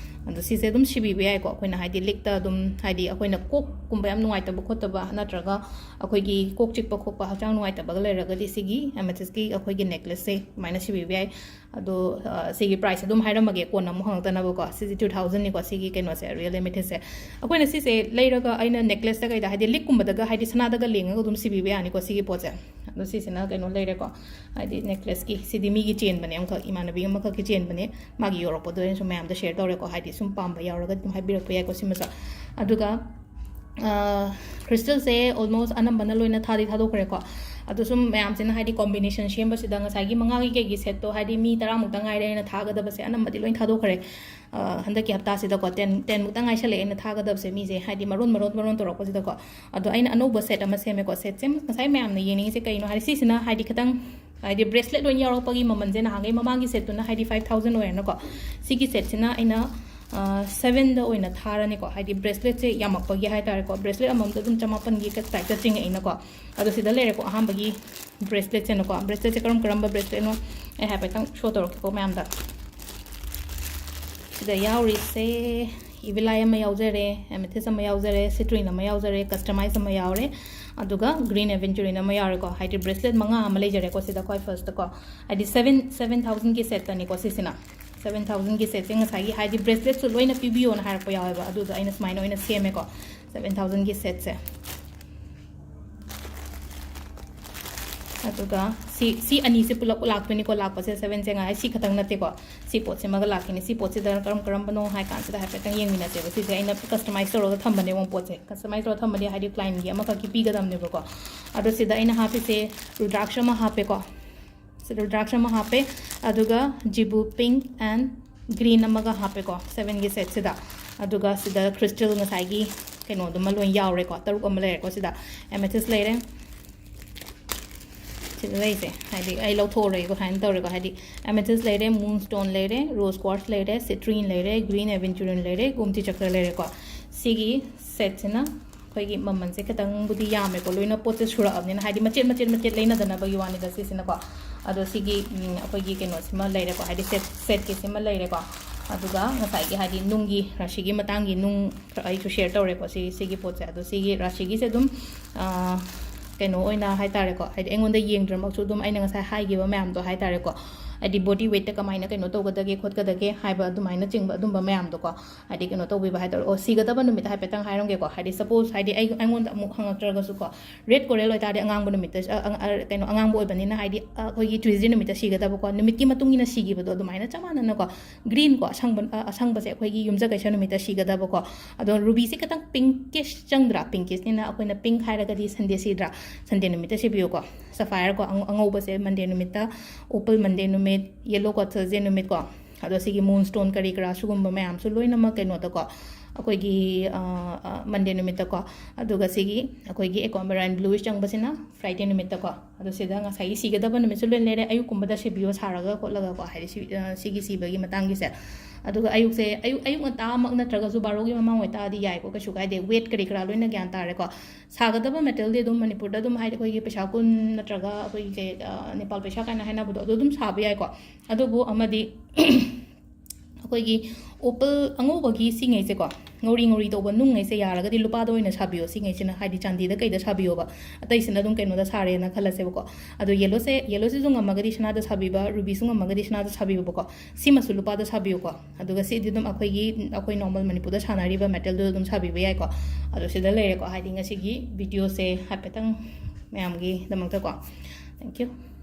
ꯑꯗꯣ ꯁꯤꯁꯦ ꯑꯗꯨꯝ ꯁꯤꯕꯤꯕ ꯌꯥꯏꯀꯣ ꯑꯩꯈꯣꯏꯅ, ꯍꯥꯏꯗꯤ ꯂꯤꯛꯇ ꯑꯗꯨꯝ, ꯍꯥꯏꯗꯤ ꯑꯩꯈꯣꯏꯅ ꯀꯣꯛꯀꯨꯝꯕ ꯌꯥꯝ ꯅꯨꯡꯉꯥꯏꯇꯕ ꯈꯣꯠꯇꯕ, ꯅꯠꯇ꯭ꯔꯒ ꯑꯩꯈꯣꯏꯒꯤ ꯀꯣꯛ ꯆꯤꯛꯄ ꯈꯣꯠꯄ, ꯍꯛꯆꯥꯡ ꯅꯨꯡꯉꯥꯏꯇꯕꯒ ꯂꯩꯔꯒꯗꯤ ꯁꯤꯒꯤ amethyst ꯀꯤ ꯑꯩꯈꯣꯏꯒꯤ necklace ꯁꯦ ꯑꯗꯨꯃꯥꯏꯅ ꯁꯤꯕꯤꯕ ꯌꯥꯏ꯫ ꯑꯗꯣ, ꯑ, ꯁꯤꯒꯤ price ꯑꯗꯨꯝ ꯍꯥꯏꯔꯝꯃꯒꯦ, ꯀꯣꯟꯅ ꯑꯃꯨꯛ ꯍꯪꯉꯛꯇꯅꯕꯀꯣ꯫ ꯁꯤꯁꯦ two thousand ꯅꯤꯀꯣ, ꯁꯤꯒꯤ ꯀꯩꯅꯣꯁꯦ, real amethyst ꯁꯦ꯫ ꯑꯩꯈꯣꯏꯅ ꯁꯤꯁꯦ ꯂꯩꯔꯒ ꯑꯩꯅ necklace ꯇ ꯀꯩꯗ, ꯍꯥꯏꯗꯤ ꯂꯤꯛꯀꯨꯝꯕꯗꯒ, ꯍꯥꯏꯗꯤ ꯁꯅꯥꯗꯒ ꯂꯦꯡꯉꯒ ꯑꯗꯨꯝ ꯁꯤꯕꯤꯕ ꯌꯥꯅꯤꯀꯣ ꯁꯤꯒꯤ ꯄꯣꯠꯁꯦ꯫ ꯑꯗꯣ ꯁꯤꯁꯤꯅ ꯀꯩꯅꯣ ꯂꯩꯔꯦꯀꯣ, ꯍꯥꯏꯗꯤ necklace ꯀꯤ꯫ ꯁꯤꯗꯤ ꯃꯤꯒꯤ ꯆꯦꯟꯕꯅꯦ, ꯑꯃꯈꯛ ꯏꯃꯥꯟꯅꯕꯤ ꯑꯃꯈꯛꯀꯤ ꯆꯦꯟꯕꯅꯦ, ꯃꯥꯒꯤ ꯌꯧꯔꯛꯄꯗꯣ ꯑꯩꯅ ꯁꯨꯝ ꯃꯌꯥꯝꯗ share ꯇꯧꯔꯦꯀꯣ, ꯍꯥꯏꯗꯤ ꯁꯨꯝ ꯄꯥꯝꯕ ꯌꯥꯎꯔꯒꯗꯤ ꯑꯗꯨꯝ ꯍꯥꯏꯕꯤꯔꯛꯄ ꯌꯥꯏꯀꯣ ꯁꯤꯃꯁꯨ꯫ ꯑꯗꯨꯒ, ꯑ, crystal ꯁꯦ almost ꯑꯅꯝꯕꯅ ꯂꯣꯏꯅ ꯊꯥꯗꯤ ꯊꯥꯗꯣꯛꯈ꯭ꯔꯦꯀꯣ꯫ ꯑꯗꯣ ꯁꯨꯝ ꯃꯌꯥꯝꯁꯤꯅ ꯍꯥꯏꯗꯤ combination ꯁꯦꯝꯕꯁꯤꯗ ꯉꯁꯥꯏꯒꯤ ꯃꯉꯥꯒꯤ ꯀꯩꯒꯤ set ꯇꯣ, ꯍꯥꯏꯗꯤ ꯃꯤ ꯇꯔꯥꯃꯨꯛꯇ ꯉꯥꯏꯔꯦ ꯑꯩꯅ ꯊꯥꯒꯗꯕꯁꯦ, ꯑꯅꯝꯕꯗꯤ ꯂꯣꯏ ꯊꯥꯗꯣꯛꯈ꯭ꯔꯦ꯫ ꯑ, ꯍꯟꯗꯛꯀꯤ ꯍꯞꯇꯥꯁꯤꯗꯀꯣ, ten, ten ꯃꯨꯛꯇ ꯉꯥꯏꯁꯜꯂꯛꯑꯦ ꯑꯩꯅ ꯊꯥꯒꯗꯕꯁꯦ ꯃꯤꯁꯦ, ꯍꯥꯏꯗꯤ ꯃꯔꯣꯟ, ꯃꯔꯣꯟ, ꯃꯔꯣꯟ ꯇꯧꯔꯛꯄꯁꯤꯗꯀꯣ꯫ ꯑꯗꯣ ꯑꯩꯅ ꯑꯅꯧꯕ set ꯑꯃ ꯁꯦꯝꯃꯦꯀꯣ꯫ Set ꯁꯦ ꯉꯁꯥꯏ ꯃꯌꯥꯝꯅ ꯌꯦꯡꯅꯤꯡꯉꯤꯁꯦ ꯀꯩꯅꯣ ꯍꯥꯏꯔꯗꯤ, ꯁꯤꯁꯤꯅ ꯍꯥꯏꯗꯤ ꯈꯤꯇꯪ ꯍꯥꯏꯗꯤ ꯕ꯭ꯔꯦꯁꯂꯦꯠ ꯂꯣꯏꯅ ꯌꯥꯎꯔꯛꯄꯒꯤ ꯃꯃꯜꯁꯦ ꯅꯍꯥꯟꯈꯩ ꯃꯃꯥꯡꯒꯤ ꯁꯦꯠꯇꯨꯅ ꯍꯥꯏꯗꯤ ꯐꯥꯏꯚ ꯊꯥꯎꯖꯟ ꯑꯣꯏꯔꯦꯅꯀꯣ, ꯁꯤꯒꯤ ꯁꯦꯠꯁꯤꯅ ꯑꯩꯅ ꯁꯕꯦꯟꯗ ꯑꯣꯏꯅ ꯊꯥꯔꯅꯤꯀꯣ꯫ ꯍꯥꯏꯗꯤ ꯕ꯭ꯔꯦꯁꯂꯦꯠꯁꯦ ꯌꯥꯝꯃꯛꯄꯒꯤ ꯍꯥꯏ ꯇꯥꯔꯦꯀꯣ, ꯕ꯭ꯔꯦꯁꯂꯦꯠ ꯑꯃꯃꯝꯗ ꯑꯗꯨꯝ ꯆꯃꯥꯄꯟꯒꯤ ꯇꯥꯏꯞꯇ ꯆꯤꯡꯉꯛꯏꯅꯀꯣ꯫ ꯑꯗꯣ ꯁꯤꯗ ꯂꯩꯔꯦꯀꯣ ꯑꯍꯥꯟꯕꯒꯤ ꯕ꯭ꯔꯦꯁꯂꯦꯠꯁꯦꯅꯀꯣ꯫ ꯕ꯭ꯔꯦꯁꯂꯦꯠꯁꯦ ꯀꯔꯝ ꯀꯔꯝꯕ ꯕ꯭ꯔꯦꯁꯂꯦꯠꯅꯣ ꯑꯩ ꯍꯥꯏꯐꯦꯠꯇꯪ ꯁꯣ ꯇꯧꯔꯛꯀꯦꯀꯣ ꯃꯌꯥꯝꯗ꯫ ꯁꯤꯗ ꯌꯥꯎꯔꯤꯁꯦ ꯏꯚꯤꯂꯥꯏ ꯑꯃ ꯌꯥꯎꯖꯔꯦ, ꯑꯦꯃꯦꯊꯤꯁ ꯑꯃ ꯌꯥꯎꯖꯔꯦ, ꯁꯤꯇ꯭ꯔꯤꯟ ꯑꯃ ꯌꯥꯎꯖꯔꯦ, ꯀꯁꯇꯃꯥꯏꯖ ꯑꯃ ꯌꯥꯎꯔꯦ, ꯑꯗꯨꯒ ꯒ꯭ꯔꯤꯟ ꯑꯦꯚꯦꯟꯆꯨꯔꯤꯟ ꯑꯃ ꯌꯥꯎꯔꯦꯀꯣ꯫ ꯍꯥꯏꯗꯤ ꯕ꯭ꯔꯦꯁꯂꯦꯠ ꯃꯉꯥ ꯑꯃ ꯂꯩꯖꯔꯦꯀꯣ ꯁꯤꯗ ꯈ꯭ꯋꯥꯏ ꯐꯥꯔꯁꯇꯀꯣ꯫ ꯍꯥꯏꯗꯤ ꯁꯕꯦꯟ ꯁꯕꯦꯟ ꯊꯥꯎꯖꯟꯒꯤ ꯁꯦꯠꯇꯅꯤꯀꯣ ꯁꯤꯁꯤꯅ꯫ ꯁꯕꯦꯟ ꯊꯥꯎꯖꯟꯒꯤ ꯁꯦꯠꯁꯦ ꯉꯁꯥꯏꯒꯤ ꯍꯥꯏꯗꯤ ꯕ꯭ꯔꯦꯁꯂꯦꯠꯁꯨ ꯂꯣꯏꯅ ꯄꯤꯕꯤꯌꯣꯅ ꯍꯥꯏꯔꯛꯄ ꯌꯥꯎꯋꯦꯕ, ꯑꯗꯨꯗꯣ ꯑꯩꯅ ꯁꯨꯃꯥꯏꯅ ꯑꯣꯏꯅ ꯁꯦꯝꯃꯦꯀꯣ ꯁꯕꯦꯟ ꯊꯥꯎꯖꯟꯒꯤ ꯁꯦꯠꯁꯦ꯫ ꯑꯗꯨꯒ ꯁꯤ ꯁꯤ ꯑꯅꯤꯁꯦ ꯄꯨꯂꯞ ꯂꯥꯛꯇꯣꯏꯅꯤꯀꯣ꯫ ꯂꯥꯛꯄꯁꯦ ꯁꯕꯦꯟꯁꯦ ꯉꯥꯏ ꯁꯤ ꯈꯛꯇꯪ ꯅꯠꯇꯦꯀꯣ, ꯁꯤ ꯄꯣꯠꯁꯤꯃꯒ ꯂꯥꯛꯈꯤꯅꯤ꯫ ꯁꯤ ꯄꯣꯠꯁꯤꯗ ꯀꯔꯝ ꯀꯔꯝꯕꯅꯣ ꯍꯥꯏ ꯀꯥꯟꯁꯤꯗ ꯍꯥꯏꯐꯦꯠꯇꯪ ꯌꯦꯡꯃꯤꯟꯅꯁꯦꯕ꯫ ꯁꯤꯁꯦ ꯑꯩꯅ ꯀꯁꯇꯃꯥꯏꯖ ꯇꯧꯔꯒ ꯊꯝꯕꯅꯦꯕ ꯄꯣꯠꯁꯦ꯫ ꯀꯁꯇꯃꯥꯏꯖ ꯇꯧꯔꯒ ꯊꯝꯕꯗꯤ ꯍꯥꯏꯗꯤ ꯀ꯭ꯂꯥꯏꯟꯒꯤ ꯑꯃꯈꯛꯀꯤ ꯄꯤꯒꯗꯕꯅꯦꯕꯀꯣ꯫ ꯑꯗꯣ ꯁꯤꯗ ꯑꯩꯅ ꯍꯥꯞꯄꯤꯁꯦ ꯔꯨꯗ꯭ꯔꯥꯛꯁ ꯑꯃ ꯍꯥꯞꯄꯦꯀꯣ꯫ ꯁꯤꯗ ꯔꯨꯗ꯭ꯔꯥꯛꯁ ꯑꯃ ꯍꯥꯞꯄꯦ, ꯑꯗꯨꯒ ꯖꯤꯕꯨ ꯄꯤꯡ ꯑꯦꯟ ꯒ꯭ꯔꯤꯟ ꯑꯃꯒ ꯍꯥꯞꯄꯦꯀꯣ ꯁꯕꯦꯟꯒꯤ ꯁꯦꯠꯁꯤꯗ꯫ ꯑꯗꯨꯒ ꯁꯤꯗ ꯀ꯭ꯔꯤꯁꯇꯦꯜ ꯉꯁꯥꯏꯒꯤ ꯀꯩꯅꯣꯗꯨꯃ ꯂꯣꯏ ꯌꯥꯎꯔꯦꯀꯣ, ꯇꯔꯨꯛ ꯑꯃ ꯂꯩꯔꯦꯀꯣ ꯁꯤꯗ꯫ ꯑꯦꯃꯦꯊꯤꯁ ꯂꯩꯔꯦ ꯁꯤꯗ ꯂꯩꯁꯦ, ꯍꯥꯏꯗꯤ ꯑꯩ ꯂꯧꯊꯣꯛꯑꯔꯣꯏꯒꯦ ꯁꯨꯃꯥꯏꯅ ꯇꯧꯔꯦꯀꯣ꯫ ꯍꯥꯏꯗꯤ ꯑꯦꯃꯦꯊꯤꯁ ꯂꯩꯔꯦ, ꯃꯨꯟ ꯁ꯭ꯇꯣꯟ ꯂꯩꯔꯦ, ꯔꯣꯁ ꯀ꯭ꯋꯥꯔꯠꯁ ꯂꯩꯔꯦ, ꯁꯤꯇ꯭ꯔꯤꯟ ꯂꯩꯔꯦ, ꯒ꯭ꯔꯤꯟ ꯑꯦꯚꯦꯟꯆꯨꯔꯤꯟ ꯂꯩꯔꯦ, ꯒꯣꯃꯇꯤ ꯆꯀ꯭ꯔ ꯂꯩꯔꯦꯀꯣ꯫ ꯁꯤꯒꯤ ꯁꯦꯠꯁꯤꯅ ꯑꯩꯈꯣꯏꯒꯤ ꯃꯃꯜꯁꯦ ꯈꯤꯇꯪꯕꯨꯗꯤ ꯌꯥꯝꯃꯦꯀꯣ, ꯂꯣꯏꯅ ꯄꯣꯠꯁꯦ ꯁꯨꯔꯛꯑꯕꯅꯤꯅ, ꯍꯥꯏꯗꯤ ꯃꯆꯦꯠ ꯃꯆꯦꯠ ꯃꯆꯦꯠ ꯂꯩꯅꯗꯅꯕꯒꯤ ꯋꯥꯅꯤꯗ ꯁꯤꯁꯤꯅꯀꯣ꯫ ꯑꯗꯣ ꯁꯤꯒꯤ ꯎꯝ, ꯑꯩꯈꯣꯏꯒꯤ ꯀꯩꯅꯣꯁꯤꯃ ꯂꯩꯔꯦꯀꯣ, ꯍꯥꯏꯗꯤ ꯁꯦꯠ ꯁꯦꯠꯀꯤꯁꯤꯃ ꯂꯩꯔꯦꯀꯣ꯫ ꯑꯗꯨꯒ ꯉꯁꯥꯏꯒꯤ ꯍꯥꯏꯗꯤ ꯅꯨꯡꯒꯤ ꯔꯥꯁꯤꯒꯤ ꯃꯇꯥꯡꯒꯤ ꯅꯨꯡ ꯑꯩꯁꯨ ꯁꯤꯌꯔ ꯇꯧꯔꯦꯀꯣ ꯁꯤ ꯁꯤꯒꯤ ꯄꯣꯠꯁꯦ꯫ ꯑꯗꯣ ꯁꯤꯒꯤ ꯔꯥꯁꯤꯒꯤꯁꯦ ꯑꯗꯨꯝ ꯑꯥ, ꯀꯩꯅꯣ ꯑꯣꯏꯅ ꯍꯥꯏ ꯇꯥꯔꯦꯀꯣ, ꯍꯥꯏꯗꯤ ꯑꯩꯉꯣꯟꯗ ꯌꯦꯡꯗ꯭ꯔꯃꯛꯁꯨ ꯑꯗꯨꯝ ꯑꯩꯅ ꯉꯁꯥꯏ ꯍꯥꯏꯈꯤꯕ ꯃꯌꯥꯝꯗꯣ ꯍꯥꯏ ꯇꯥꯔꯦꯀꯣ, ꯍꯥꯏꯗꯤ ꯕꯣꯗꯤ ꯋꯦꯠꯇ ꯀꯃꯥꯏꯅ ꯀꯩꯅꯣ ꯇꯧꯒꯗꯒꯦ ꯈꯣꯠꯀꯗꯒꯦ ꯍꯥꯏꯕ ꯑꯗꯨꯃꯥꯏꯅ ꯆꯤꯡꯕ ꯑꯗꯨꯝꯕ ꯃꯌꯥꯝꯗꯣꯀꯣ꯫ ꯍꯥꯏꯗꯤ ꯀꯩꯅꯣ ꯇꯧꯕꯤꯕ ꯍꯥꯏ ꯇꯥꯔꯦ꯫ ꯑꯣ, ꯁꯤꯒꯗꯕ ꯅꯨꯃꯤꯠꯇ ꯍꯥꯏꯐꯦꯠꯇꯪ ꯍꯥꯏꯔꯝꯒꯦꯀꯣ꯫ ꯍꯥꯏꯗꯤ ꯁꯄꯣꯁ ꯍꯥꯏꯗꯤ ꯑꯩ ꯑꯩꯉꯣꯟꯗ ꯑꯃꯨꯛ ꯍꯪꯉꯛꯇ꯭ꯔꯒꯁꯨꯀꯣ, ꯔꯦꯗ ꯀꯣꯔꯦꯜ ꯑꯣꯏꯇꯥꯔꯗꯤ ꯑꯉꯥꯡꯕ ꯅꯨꯃꯤꯠꯇ ꯑ, ꯑ, ꯑ, ꯀꯩꯅꯣ ꯑꯉꯥꯡꯕ ꯑꯣꯏꯕꯅꯤꯅ ꯍꯥꯏꯗꯤ ꯑ, ꯑꯩꯈꯣꯏꯒꯤ ꯇ꯭ꯌꯨꯁꯗꯦ ꯅꯨꯃꯤꯠꯇ ꯁꯤꯒꯗꯕꯀꯣ, ꯅꯨꯃꯤꯠꯀꯤ ꯃꯇꯨꯡ ꯏꯟꯅ ꯁꯤꯈꯤꯕꯗꯣ ꯑꯗꯨꯃꯥꯏꯅ ꯆꯞ ꯃꯥꯟꯅꯅꯀꯣ꯫ ꯒ꯭ꯔꯤꯟ ꯀꯣ, ꯑꯁꯪꯕ ꯑ, ꯑꯁꯪꯕꯁꯦ ꯑꯩꯈꯣꯏꯒꯤ ꯌꯨꯝꯖꯀꯩꯁ ꯅꯨꯃꯤꯠꯇ ꯁꯤꯒꯗꯕꯀꯣ꯫ ꯑꯗꯣ ꯔꯨꯕꯤꯁꯦ ꯈꯤꯇꯪ ꯄꯤꯡꯀꯤꯁ ꯆꯪꯗ꯭ꯔꯥ? ꯄꯤꯡꯀꯤꯁꯅꯤꯅ ꯑꯩꯈꯣꯏꯅ ꯄꯤꯡ ꯍꯥꯏꯔꯒꯗꯤ ꯁꯟꯗꯦ ꯁꯤꯗ꯭ꯔꯥ? ꯁꯟꯗꯦ ꯅꯨꯃꯤꯠꯇ ꯁꯤꯕꯤꯌꯨꯀꯣ꯫ ꯁꯐꯥꯏꯌꯔ ꯀꯣ, ꯑꯉꯧ- ꯑꯉꯧꯕꯁꯦ ꯃꯟꯗꯦ ꯅꯨꯃꯤꯠꯇ, ꯑꯣꯄꯜ ꯃꯟꯗꯦ ꯅꯨꯃꯤꯠ, ꯌꯦꯂꯣ ꯀꯣ ꯊꯔꯁꯗꯦ ꯅꯨꯃꯤꯠ ꯀꯣ꯫ ꯑꯗꯣ ꯁꯤꯒꯤ ꯃꯨꯟ ꯁ꯭ꯇꯣꯟ ꯀꯔꯤ ꯀꯔꯥ ꯁꯤꯒꯨꯝꯕ ꯃꯌꯥꯝꯁꯨ ꯂꯣꯏꯅꯃꯛ ꯀꯩꯅꯣꯗꯀꯣ, ꯑꯩꯈꯣꯏꯒꯤ ꯃꯟꯗꯦ ꯅꯨꯃꯤꯠꯇꯀꯣ꯫ ꯑꯗꯨꯒ ꯁꯤꯒꯤ ꯑꯩꯈꯣꯏꯒꯤ ꯑꯦꯀ꯭ꯋꯥꯃꯦꯔꯥꯏꯟ ꯕ꯭ꯂꯨꯏꯁ ꯆꯪꯕꯁꯤꯅ ꯐ꯭ꯔꯥꯏꯗꯦ ꯅꯨꯃꯤꯠꯇꯀꯣ꯫ ꯑꯗꯣ ꯁꯤꯗ ꯉꯁꯥꯏꯒꯤ ꯁꯤꯒꯗꯕ ꯅꯨꯃꯤꯠꯁꯨ ꯂꯣꯏ ꯂꯩꯔꯦ꯫ ꯑꯌꯨꯛꯀꯨꯝꯕꯗ ꯁꯤꯕꯤꯌꯣ, ꯁꯥꯔꯒ ꯈꯣꯠꯂꯒꯀꯣ, ꯍꯥꯏꯗꯤ ꯁꯤ-, ꯑ, ꯁꯤꯒꯤ ꯁꯤꯕꯒꯤ ꯃꯇꯥꯡꯒꯤꯁꯦ꯫ ꯑꯗꯨꯒ ꯑꯌꯨꯛꯁꯦ, ꯑꯌꯨꯛ, ꯑꯌꯨꯛ ꯉꯟꯇꯥꯃꯛ ꯅꯠꯇ꯭ꯔꯒꯁꯨ ꯕꯥꯔꯣꯒꯤ ꯃꯃꯥꯡ ꯑꯣꯏꯇꯥꯔꯗꯤ ꯌꯥꯏꯀꯣ, ꯀꯩꯁꯨ ꯀꯥꯏꯗꯦ꯫ ꯋꯦꯠ ꯀꯔꯤ ꯀꯔꯥ ꯂꯣꯏꯅ ꯒ꯭ꯌꯥꯟ ꯇꯥꯔꯦꯀꯣ꯫ ꯁꯥꯒꯗꯕ ꯃꯦꯇꯦꯜꯗꯤ ꯑꯗꯨꯝ ꯃꯅꯤꯄꯨꯔꯗ ꯑꯗꯨꯝ, ꯍꯥꯏꯗꯤ ꯑꯩꯈꯣꯏꯒꯤ ꯄꯩꯁꯥ ꯀꯨꯟ ꯅꯠꯇ꯭ꯔꯒ ꯑꯩꯈꯣꯏꯒꯤ ꯀꯩ, ꯑ, ꯅꯦꯄꯥꯜ ꯄꯩꯁꯥ ꯀꯥꯏꯅ ꯍꯥꯏꯅꯕꯗꯣ, ꯑꯗꯨ ꯑꯗꯨꯝ ꯁꯥꯕ ꯌꯥꯏꯀꯣ꯫ ꯑꯗꯨꯕꯨ ꯑꯃꯗꯤ ꯑꯩꯈꯣꯏꯒꯤ ꯑꯣꯄꯜ ꯑꯉꯧꯕꯒꯤ ꯁꯤꯉꯩꯁꯦꯀꯣ, ꯉꯧꯔꯤ ꯉꯧꯔꯤ ꯇꯧꯕ ꯅꯨꯡꯉꯩꯁꯦ ꯌꯥꯔꯒꯗꯤ ꯂꯨꯄꯥꯗ ꯑꯣꯏꯅ ꯁꯥꯕꯤꯌꯣ꯫ ꯁꯤꯉꯩꯁꯤꯅ, ꯍꯥꯏꯗꯤ ꯆꯥꯟꯗꯤꯗ ꯀꯩꯗ ꯁꯥꯕꯤꯌꯣꯕ, ꯑꯇꯩꯁꯤꯅ ꯑꯗꯨꯝ ꯀꯩꯅꯣꯗ ꯁꯥꯔꯦꯅ ꯈꯜꯂꯁꯦꯕꯀꯣ꯫ ꯑꯗꯣ ꯌꯦꯜꯂꯣꯁꯦ, ꯌꯦꯜꯂꯣꯁꯤꯁꯨ ꯉꯝꯃꯒꯗꯤ ꯁꯅꯥꯗ ꯁꯥꯕꯤꯕ, ꯔꯨꯕꯤꯁꯨ ꯉꯝꯃꯒꯗꯤ ꯁꯅꯥꯗ ꯁꯥꯕꯤꯌꯣꯕꯀꯣ꯫ ꯁꯤꯃꯁꯨ ꯂꯨꯄꯥꯗ ꯁꯥꯕꯤꯌꯨꯀꯣ꯫ ꯑꯗꯨꯒ ꯁꯤꯗꯤ ꯑꯗꯨꯝ ꯑꯩꯈꯣꯏꯒꯤ, ꯑꯩꯈꯣꯏ ꯅꯣꯔꯃꯦꯜ ꯃꯅꯤꯄꯨꯔꯗ ꯁꯥꯟꯅꯔꯤꯕ ꯃꯦꯇꯦꯜꯗꯨꯗ ꯑꯗꯨꯝ ꯁꯥꯕꯤꯕ ꯌꯥꯏꯀꯣ꯫ ꯑꯗꯣ ꯁꯤꯗ ꯂꯩꯔꯦꯀꯣ, ꯍꯥꯏꯗꯤ ꯉꯁꯤꯒꯤ ꯚꯤꯗꯤꯑꯣꯁꯦ ꯍꯥꯏꯐꯦꯠꯇꯪ ꯃꯌꯥꯝꯒꯤꯗꯃꯛꯇꯀꯣ꯫ Thank you꯫